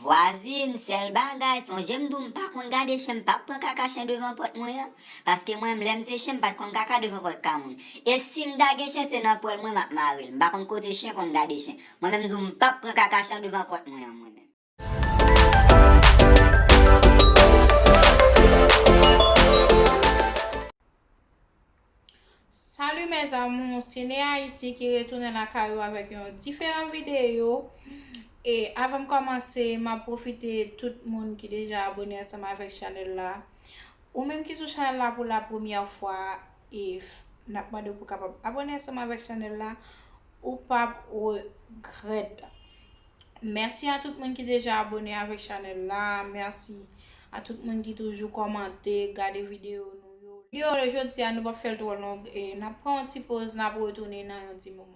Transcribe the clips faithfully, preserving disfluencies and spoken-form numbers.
Vwazin, sèl bagay, sonje m di w m pa konn gade chen, m p ap pran kaka chen devan pòt mwen an. Paske mwen menm, lè m te chen, m pa t konn kaka devan pòt kay moun. E si m ta gen chen, se nan pwèl mwen m ap mare l. M pa konn kote chen konn gade chen. Mwen menm, m di w m p ap pran kaka chen devan pòt mwen an, mwen menm. Salut mes amours, se Ne Haïti ki retounen lakay ou avèk yon diferan videyo. E avan m kòmanse, m ap pwofite tout moun ki deja abone ansanm avèk chanèl la. Ou menm ki sou chanèl la pou la premyè fwa, e f- n ap mande w pou kapab abone ansanm avèk chanèl la, ou p ap regrèt. Mèsi a tout moun ki deja abone avèk chanèl la. Mèsi a tout moun ki toujou kòmante, gade videyo nou yo. Videyo jodi a, nou p ap fè l twò long, e n ap pran yon ti poz, n ap retounen nan yon ti moman.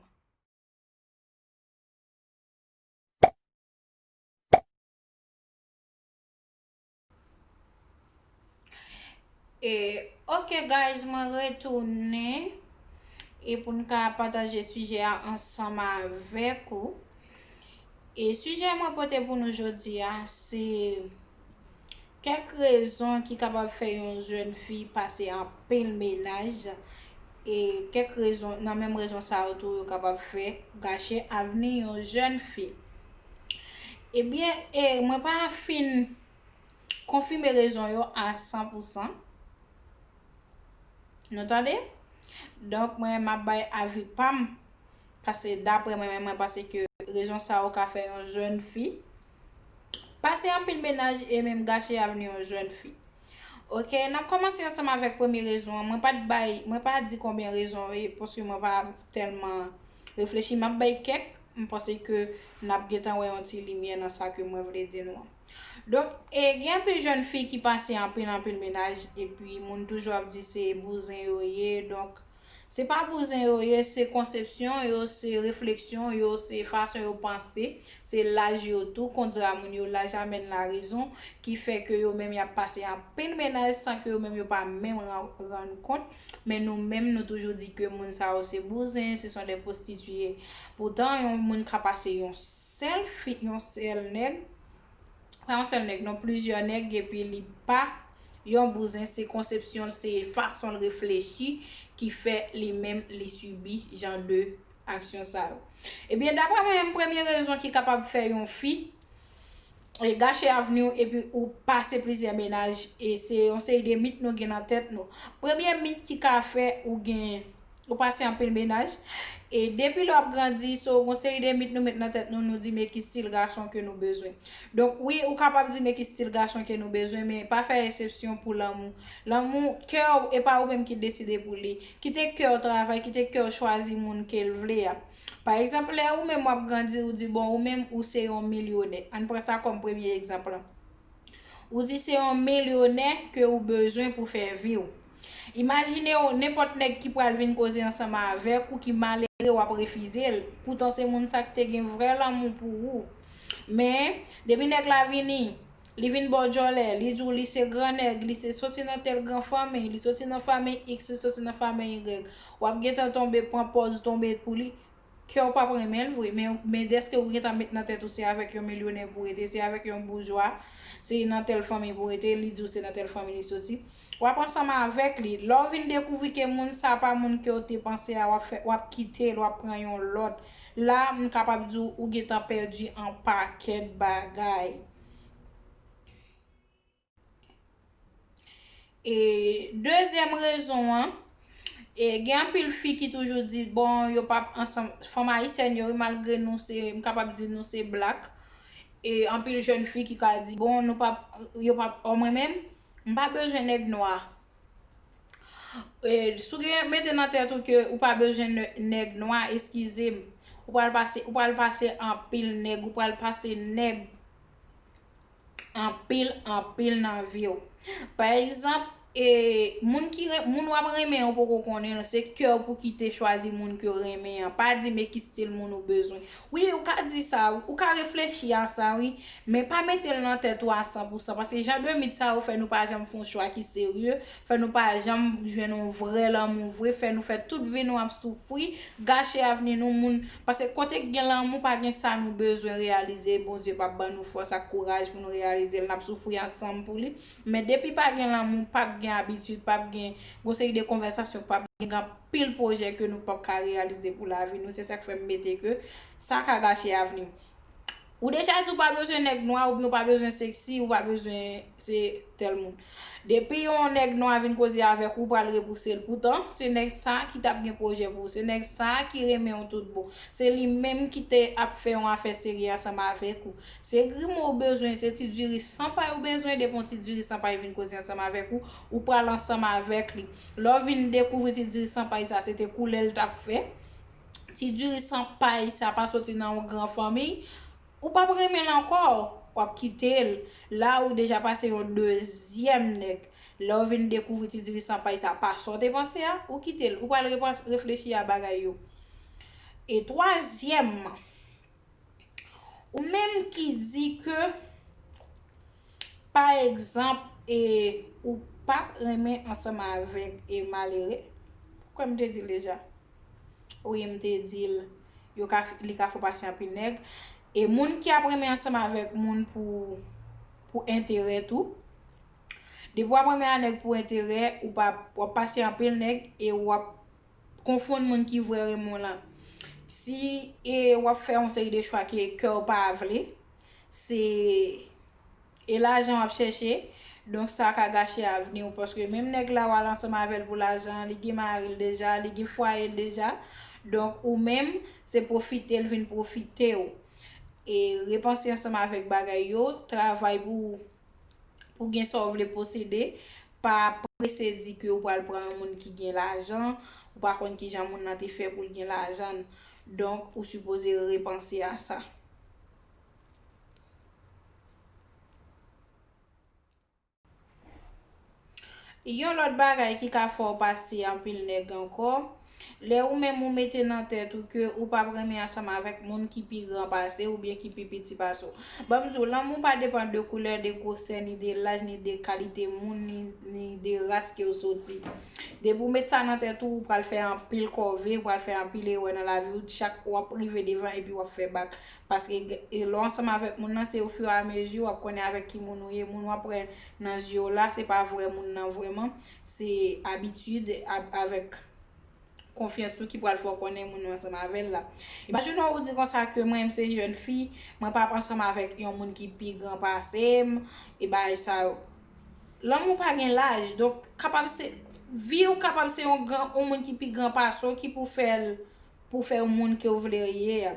E, ok, guys, mwen retounen e pou n ka pataje sijè a ansanm avèk ou. E sijè mwen pote pou nou jodi a, se kèk rezon ki kapab fè yon jèn fi pase anpil mennaj. E kèk rezon, nan menm rezon sa yo tou, yo kapab fè gache avni yon jèn fi. Ebyen, e mwen pa fin konfime rezon yo a san pou san. Nou tande? Donk, mwen, m ap bay avi pa m. Paske, daprè mwen menm, mwen panse ke rezon sa yo ka fè yon jèn fi pase anpil mennaj e menm gache avni yon jèn fi. Ok, n ap kòmanse ansanm avèk premye rezon an. Mwen pa t bay, mwen pa di konbyen rezon yo ye, paske mwen pa tèlman reflechi. M ap bay kèk, m panse ke n ap gentan wè yon ti limyè nan sa ke mwen vle di nou an. Donk, e, gen anpil jèn fi ki pase anpil, anpil mennaj, epi moun toujou ap di se bouzen yo ye. Donk, se pa bouzen yo ye, se konsepsyon yo, se refleksyon yo, se fason yo panse, se laj yo tou. Kondira moun yo, laj amèn larezon, ki fè ke yo menm y ap pase anpil mennaj san ke yo menm yo pa menm ran- rann kont. Men nou menm, nou toujou di ke moun sa yo se bouzen, ce sont des prostituées. Poutan, yon moun ka pase yon sèl fi, yon sèl nèg, pa yon sèl nèg, non, plizyè nèg, epi li pa yon bouzen, se konsepsyon l, se fason l reflechi ki fè li menm li sibi jan de aksyon sa yo. Ebyen, daprè mwen menm, premye rezon ki kapab fè yon fi e gache avni w epi ou pase plizyè mennaj, e se yon seri de mit nou gen nan tèt nou. Premye mit ki ka fè ou gen, ou pase anpil mennaj, e depi lè w ap grandi, so, yon seri de mit nou met nan tèt nou, nou di men ki stil gason ke nou bezwen. Donk, wi, ou kapab di men ki stil gason ke nou bezwen, men pa fè eksepsyon pou lanmou. Lanmou, kè w, e pa ou menm ki deside pou li. Kite kè w travay, kite kè w chwazi moun ke l vle a. Pa egzanp, lè ou menm w ap grandi, ou di, bon, ou menm, ou se yon milyonè. Ann pran sa kòm premye egzanp lan. Ou di se yon milyonè ke ou bezwen pou fè vi w. Imajine w, nenpòt nèg ki pral vin koze ansanm avèk ou, ki malere, w ap refize l. Poutan se moun sa ki te gen vrè lanmou pou ou. Men, depi nèg la vini, li vin ba w djòlè, li di w li se gran nèg, li se soti nan tèl gran fanmi, li soti nan fanmi X, li soti nan fanmi Y. W ap gentan tonbe, pran pòz tonbe pou li. Kè w p ap renmen l vre, men, men dèske ou gentan met nan tèt ou se avèk yon milyonè pou rete, se avèk yon boujwa, se nan tèl fanmi pou rete, li di w se nan tèl fanmi li soti. W ap ansanm avèk li. Lè w vin dekouvri ke moun sa pa moun ke w te panse a, w ap fè, w ap kite l, w ap pran yon lòt. La, m kapab di w, ou gentan pèdi yon pakèt bagay. E dezyèm rezon an, e gen anpil fi ki toujou di, bon, yo p ap ansanm, fanm ayisyèn yo, wi, malgre nou se, m kapab di nou se black, e anpil jèn fi ki ka di, bon, nou p ap, yo p ap, o mwen menm, m pa bezwen nèg nwa. E, si w gen mete nan tèt ou ke ou pa bezwen nè- nèg nwa, eskize m, ou pral pase, ou pral pase anpil nèg, ou pral pase nèg anpil, anpil nan vi w. Pa egzanp, E moun ki ren- moun w ap renmen an poko konnen l, se kè w pou kite chwazi moun ke w renmen an. Pa di men ki stil moun ou bezwen. Wi, ou ka di sa, ou ka reflechi a sa, wi, men pa mete l nan tèt ou a san pou san, paske jan de mit sa yo fè nou pa janm fè yon chwa ki serye, fè nou pa janm jwenn yon vrè lanmou vre, fè nou fè tout vi nou ap soufri, gache avni nou, moun, paske kote k gen lanmou, pa gen sa nou bezwen reyalize, Bondye p ap ban nou fòs ak kouraj pou nou reyalize l, n ap soufri ansanm pou li. Men depi pa gen lanmou, p ap gen abitid, p ap gen yon seri de konvèsasyon, p ap gen anpil pwojè ke nou p ap ka reyalize pou lavi nou. Se sa k fè m mete ke sa ka gache avni w. Ou deja di ou pa bezwen nèg nwa, oubyen ou pa bezwen seksi, ou pa bezwen se tèl moun. Depi yon nèg nwa vin koze avèk ou, ou pral repouse l. Poutan, se nèg sa ki t ap gen pwojè pou ou. Se nèg sa ki renmen w tout bon. Se li menm ki te ap fè yon afè serye ansanm avèk ou. Se grimo ou bezwen, se ti diri san pay ou bezwen, depi yon ti diri san pay vin koze ansanm avèk ou, ou pral ansanm avèk li. Lè w vin dekouvri ti diri san pay sa, se te koulè l t ap fè. Ti diri san pay sa pa soti nan yon gran fanmi, ou p ap renmen l ankò, w ap kite l. La ou deja pase yon dezyèm nèg. Lè w vin dekouvri ti diri san pay sa pa sa w te panse a, ou kite l. Ou pral repans- reflechi a bagay yo. E twazyèmman, ou menm ki di ke, pa egzanp, e, ou p ap renmen ansanm avèk e malere. Kwè m te di l deja. Wi, m te di l, yo ka, li ka fè w pase anpil nèg. E moun ki ap renmen ansanm avèk moun pou, pou enterè tou. Depi w ap renmen a nèg pou enterè, ou p ap, w ap pase anpil nèg e w ap konfonn moun ki vrè renmen w lan. Si e w ap fè yon seri de chwa ke kè w pa vle, se e lajan w ap chèche, donk sa ka gache avni w, paske menm nèg la w al ansanm avè l pou lajan, li gen mari l deja, li gen fwaye l deja, donk ou menm, se pwofite l vin pwofite w. E repanse ansanm avèk bagay yo, travay pou, pou gen sa w vle posede, pa prese di ke ou pral pran yon moun ki gen lajan, ou pa konn kijan moun nan te fè pou l gen lajan l. Donk, ou sipoze repanse a sa. Yon lòt bagay ki ka fè w pase anpil nèg ankò, lè ou menm ou mete nan tèt ou ke ou p ap renmen ansanm avèk moun ki pi gran pase w oubyen ki pi piti pase w. Ban m di w, lanmou pa depann de koulè, de gwosè, ni de laj, ni de kalite moun, ni, ni de ras ke w soti. Depi w met sa nan tèt ou, ou pral fè anpil kòve, ou pral fè anpil erè nan lavi w, chak w ap rive devan epi w ap fè bak. Paske e lè w ansanm avèk moun nan, se ofiramezi w ap konnen avèk ki moun ou ye. Moun w ap wè nan zye w la, se pa vrè moun nan vrèman. Se abitid a- avèk konfyans tou ki pral fè w konnen moun ou ansanm avè l la. Imajine w ou di konsa ke mwen menm se jèn fi, mwen p ap ansanm avèk yon moun ki pi gran pase m, e bagay sa yo. Lanmou pa gen laj, donk kapab se, vi w kapab se yon gran, yon moun ki pi gran pase w ki pou fè l pou fè yon moun ke w vle ye a.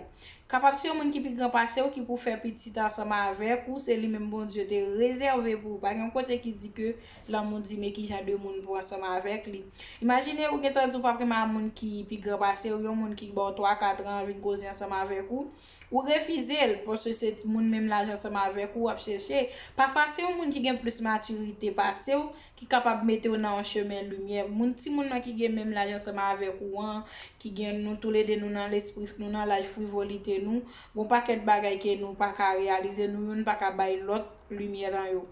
Kapab se yon moun ki pi gran pase w ki pou fè pitit ansanm avèk ou, se li menm Bondye te rezève pou ou. Pa gen yon kote ki di ke lanmou di men kijan de moun pou ansanm avèk li. Imajine ou gentan di w p ap renmen a moun ki pi gran pase w, yon moun ki ba w twa, kat an vin koze ansanm avèk ou. Ou refize l, paske se moun menm laj ansanm avèk ou w ap chèche. Pafwa se yon moun ki gen plis matirite pase w, ki kapab mete w nan yon chemen limyè. Moun, timoun nan ki gen menm laj ansanm avèk ou an, ki gen, nou toulede nou nan lespri, nou nan laj frivolite nou, gon pakèt bagay ke nou pa ka reyalize, nou youn pa ka bay lòt limyè nan yo.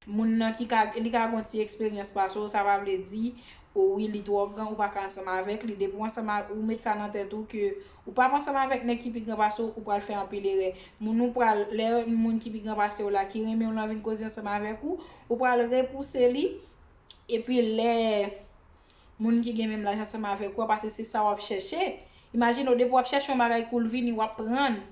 Moun nan ki ka, li ka gon ti eksperyans pase w, sa pa vle di, o wi, li twò gran, ou pa ka ansanm avèk li. Depi w ansanm a, ou met sa nan tèt ou ke ou p ap ansanm avèk nèg ki pi gran pase w, ou pral fè anpil erè. Moun ou pral, lè moun ki pi gran pase w la, ki renmen w lan vin koze ansanm avèk ou, ou pral repouse li. Epi lè moun ki gen menm laj ansanm avèk ou a, paske se sa w ap chèche. Imajine w, depi w ap chèche yon bagay kou l vini, w ap pran l.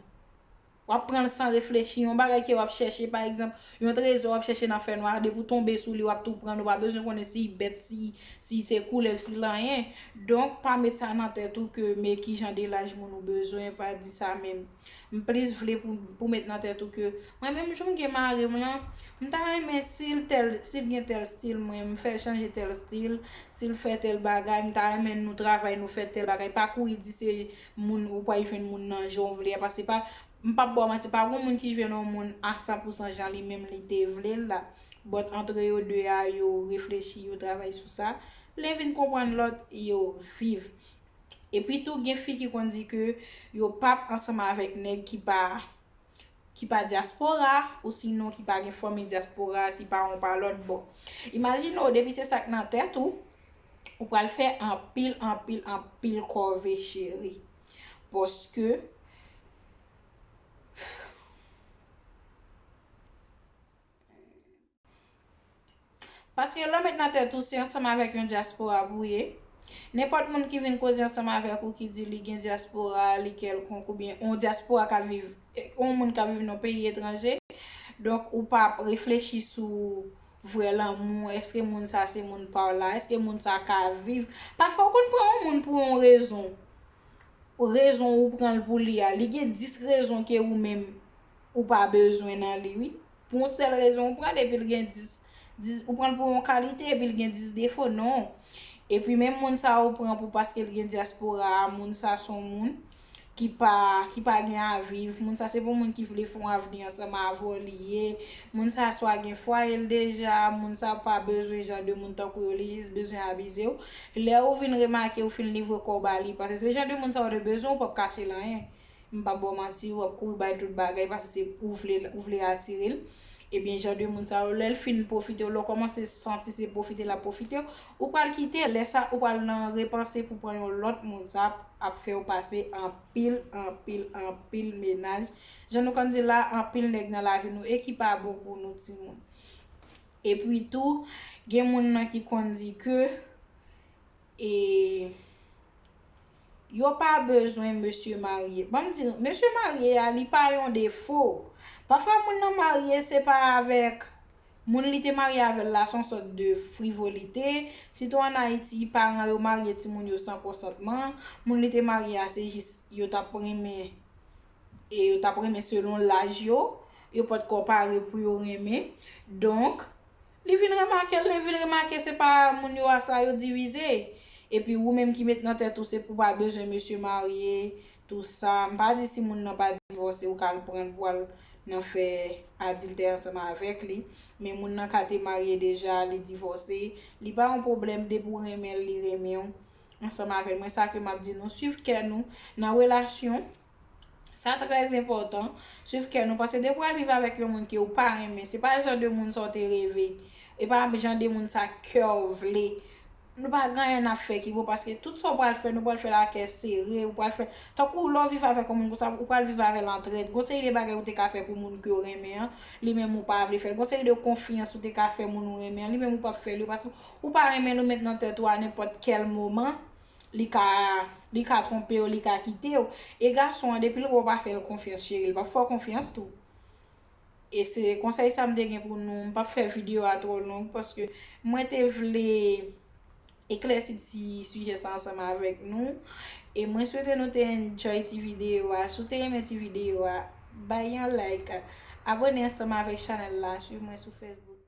W ap pran l san reflechi. Yon bagay ke w ap chèche, pa egzanp, yon trezò w ap chèche nan fènwa, depi w tonbe sou li, w ap tou pran l. Ou pa bezwen konnen si l bèt, si, si se koulèv, si l anyen. Donk, pa met sa nan tèt ou ke men ki jan de laj moun ou bezwen, pa di sa menm. M plis vle pou, pou met nan tèt ou ke mwen menm jan m gen mari m lan, m ta renmen si l tèl, si l gen tèl stil, mwen m fè l chanje tèl stil, si l fè tèl bagay, m ta renmen nou travay, nou fè tèl bagay. Pa kouri di se moun, ou pral jwenn moun nan jan w vle a, paske pa, M p ap ba w manti, pa gon moun ki jwenn yon moun a san pou san jan li menm li te vle l la. But antre yo de a, yo reflechi, yo travay sou sa. Lè vin konprann lòt, yo viv. Epi tou, gen fi ki konn di ke yo p ap ansanm avèk nèg ki pa, ki pa dyaspora, ou sinon ki pa gen fanmi dyaspora, si pa yon pa lòt bò. Imajine w, depi se sa k nan tèt ou, ou pral fè anpil, anpil, anpil kòve, cheri. Paske Paske lè w met nan tèt ou se ansanm avèk yon dyaspora pou w ye. Nenpòt moun ki vin koze ansanm avèk ou ki di li gen dyaspora, li kèlkonk, oubyen yon dyaspora k ap viv, yon moun k ap viv nan peyi etranje. Donk, ou p ap reflechi sou vrè lanmou, èske moun sa se moun pa w la, èske moun sa ka viv. Pafwa, ou konn pran yon moun pou yon rezon. Rezon ou pran l pou li a, li gen dis rezon ke ou menm ou pa bezwen nan li, wi. Pou yon sèl rezon ou pran l, epi l gen dis, dis, ou pran l pou yon kalite, epi l gen dis defo, non. Epi menm moun sa ou pran pou paske l gen dyaspora a, moun sa se yon moun ki pa, ki pa gen aviv, moun sa se pou moun ki vle fè yon avni ansanm avè w li ye, moun sa swa gen fwaye l deja, moun sa pa bezwen jan de moun tankou yo, li jis bezwen abize w. Lè ou vin remake, ou fin livre kò w ba li, paske se jan de moun sa yo te bezwen, ou p ap kache l anyen. M p ap ba w manti, w ap kouri bay tout bagay, paske se ou vle, ou vle atire l. Ebyen, jan de moun sa yo, lè l fin pwofite w, lè w kòmanse santi se pwofite l ap pwofite w, ou pral kite, lè sa, ou pral nan repanse pou pran yon lòt moun, sa ap, ap fè w pase anpil, anpil, anpil menaj. Jan nou konn di la, anpil nèg nan lavi nou e ki pa bon pou nou timoun. Epi tou, gen moun nan ki konn di ke, e, yo pa bezwen mesye marye. Ban m di nou, mesye marye a, li pa yon defo. Pafwa moun nan marye, se pa avèk moun li te marye avè l la, se yon sòt de frivolite. Sitou ann Ayiti, paran yo marye timoun yo san konsantman. Moun li te marye a, se jis yo t ap renmen, e yo t ap renmen selon laj yo. Yo potko pare pou yo renmen. Donk, li vin remake l, li vin remake se pa moun yo a sa yo divize. Epi ou menm ki met nan tèt ou se pou pa bezwen mesye marye, tou sa. M pa di si moun nan pa divòse, ou ka al pran l pou al nan fè adiltè ansanm avèk li. Men moun nan ka te marye deja, li divòse. Li pa yon pwoblèm, depi w renmen l, li renmen w. Ansanm avè l, mwen sa ke m ap di nou, swiv kè nou nan relasyon. Sa trè enpòtan, swiv kè nou, paske depi w al viv avèk yon moun ke w pa renmen, se pa jan de moun sa w te reve, e pa jan de moun sa kè w vle. Nou pa gen anyen n ap fè ki bon, paske tout sa w pral fè, nou pral fè l a kè sere, ou pral fè, tankou lè w viv avèk yon moun konsa, ou pral viv avè l an trèt. Gon seri de bagay ou te ka fè pou moun ke w renmen an, li menm ou pa vle fè l. Gon seri de konfyans ou te ka fè moun ou renmen an, li menm ou p ap fè l yo, paske ou pa renmen l, ou met nan tèt ou a nenpòt kèl moman, li ka, li ka twonpe w, li ka kite w. E gason an, depi l wè w pa fè l konfyans, cheri, l p ap fè w konfyans tou. E se konsèy sa m te gen pou nou. M p ap fè videyo a twò long, paske mwen te vle eklèsi ti sijè sa ansanm avèk nou. E mwen swete nou te enjoy ti videyo a. Si w te renmen ti videyo a, bay yon like. Abòne ansanm avèk chanèl la. Swiv mwen sou Facebook.